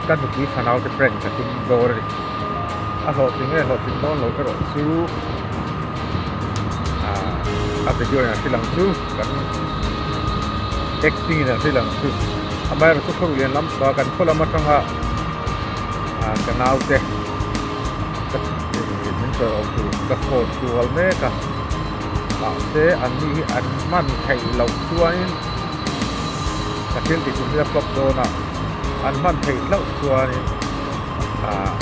Ka nupui fanau te prank ka tum dawn a ni. A hlawhtling nge hlawhtling dawn lo erawh chu a video in a hrilh ang chu kan acting in a hrilh ang chu. Amaherawhchu khaw lian lam kan khaw lam atanga ka naute ka min sawi awm tur ka phone kual mek a mahse an ni hi an hman theih loh chuanin ka thil tih tum hi a flop dawn a an hman theih hlauh chuanin ah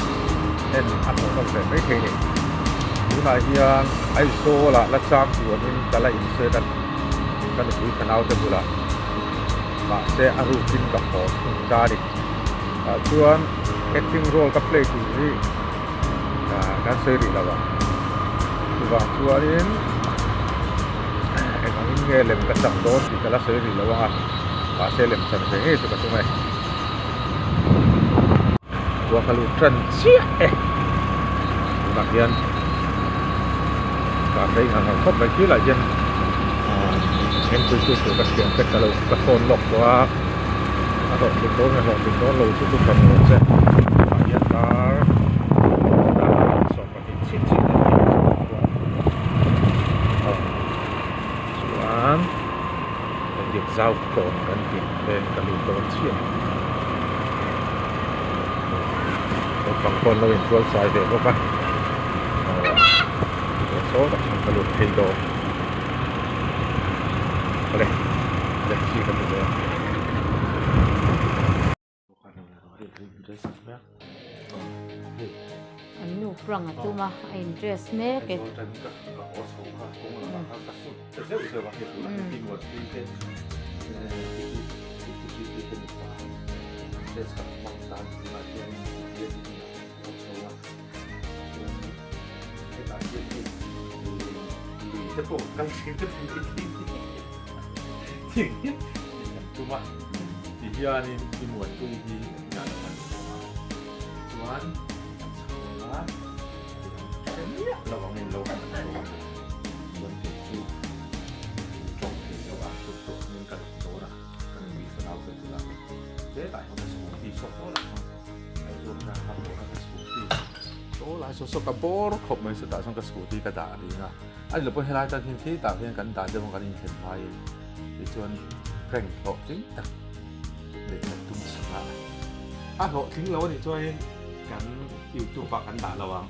en a hmuh nawm ve mai thei a ni tunah hian Aizawl ah la chang tuanin ka la inset a ka nupui fanau te bulah mahse a rukin ka haw thung ta a ni. Tah chuan acting role ka play tur hi kan sawi rih lo a, chuvang chuanin eng angin nge lem ka chang dawn tih ka la sawi rih lo ang a, mahse lem chan ve ngei chu ka tum e. Khua ka lut tan chiah e, tunah hian ka hrei ngang ngang khawp mai khilaiah hian enpuitu tur ka thiam te ka lo ka thawn lawk tawh a. A hlawhtling dawn nge hlawhtling dawn lo chu chu hran rawh che tah hian dar dar 12 chhit chhit a ni a chuan biak zau tawn kan tih te ka lut dawn chiah a ni naupang pawh an lo intual fai ve bawk a saw tak chuan ka lut phei dawn. Awle taxi ka hmu dawn. An nu prank a tum a, a in dress mek e. Te pawh kal thin te thing te thing thing hi kan tum a ti hianin i muanpui hi inah lo kan chhawm a chuan kan chhawm a hre miah lo angin lo kan chhawm a chuan kei chu tawng thei lo a tut tawh min ka lo dawn a kan nui fanau te bulah hetah hian ka scooty chhuak tawh lah Aizawl atanga ka haw a ka scooty chaw lai saw saw ka bawr khawp mai chutah chuan ka scooty ka dah ring a a ni lo pawh helai tan hian khi tah hian kan dah deuh a kan inthlen hmaiin tichuan prank hlawhtling tak leh kan tum chhung a a hlawhtling lo a nih chuanin kan youtube ah kan dah lo ang.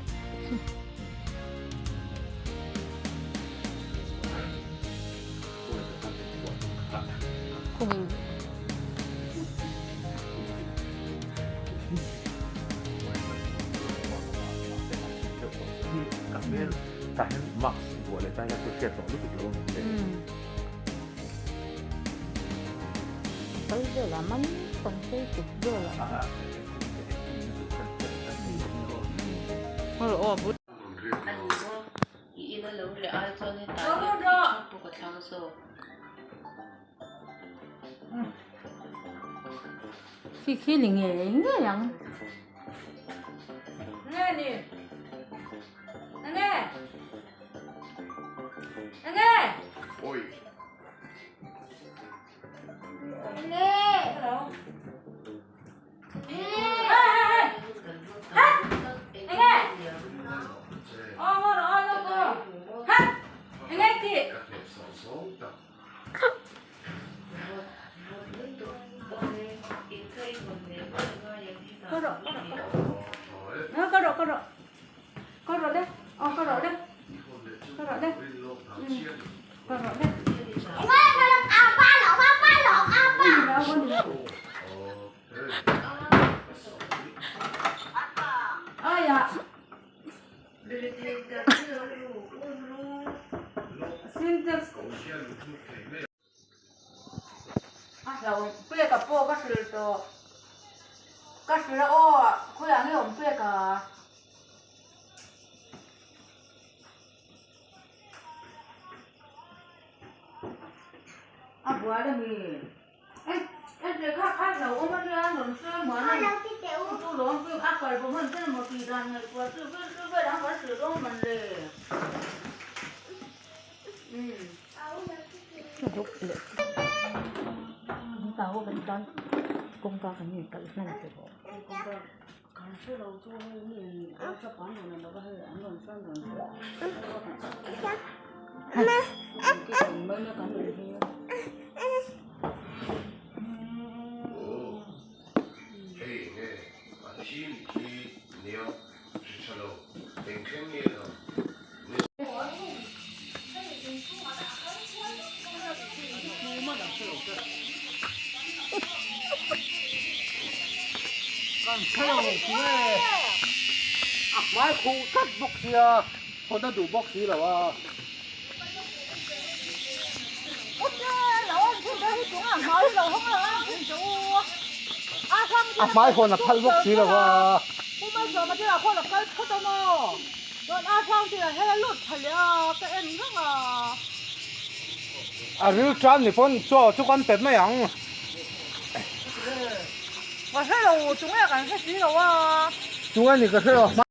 Kal velah man kan sawi tuk velah. I ina lo reh ai chuan hetah hian tih thap pawh ka thlang zawk. Khi khi ni ngei ngei ang. Nge ni? Nge? Nge? Oi. Nge? Hello. Peka pawh ka hrilh tawh ka hrilh a aw khawiah nge awm peka. A buai a mi. Kawngka kan inkalh hman tawh bawk. Kan hrelo nge a hmai khuh tlat bawk sia hawn a duh bawk si lo a. A hmai hawn a phal bawk si lo a. A ril tan ni pawn chaw chu kan pe mai ang. Tunge ni ka hre lo.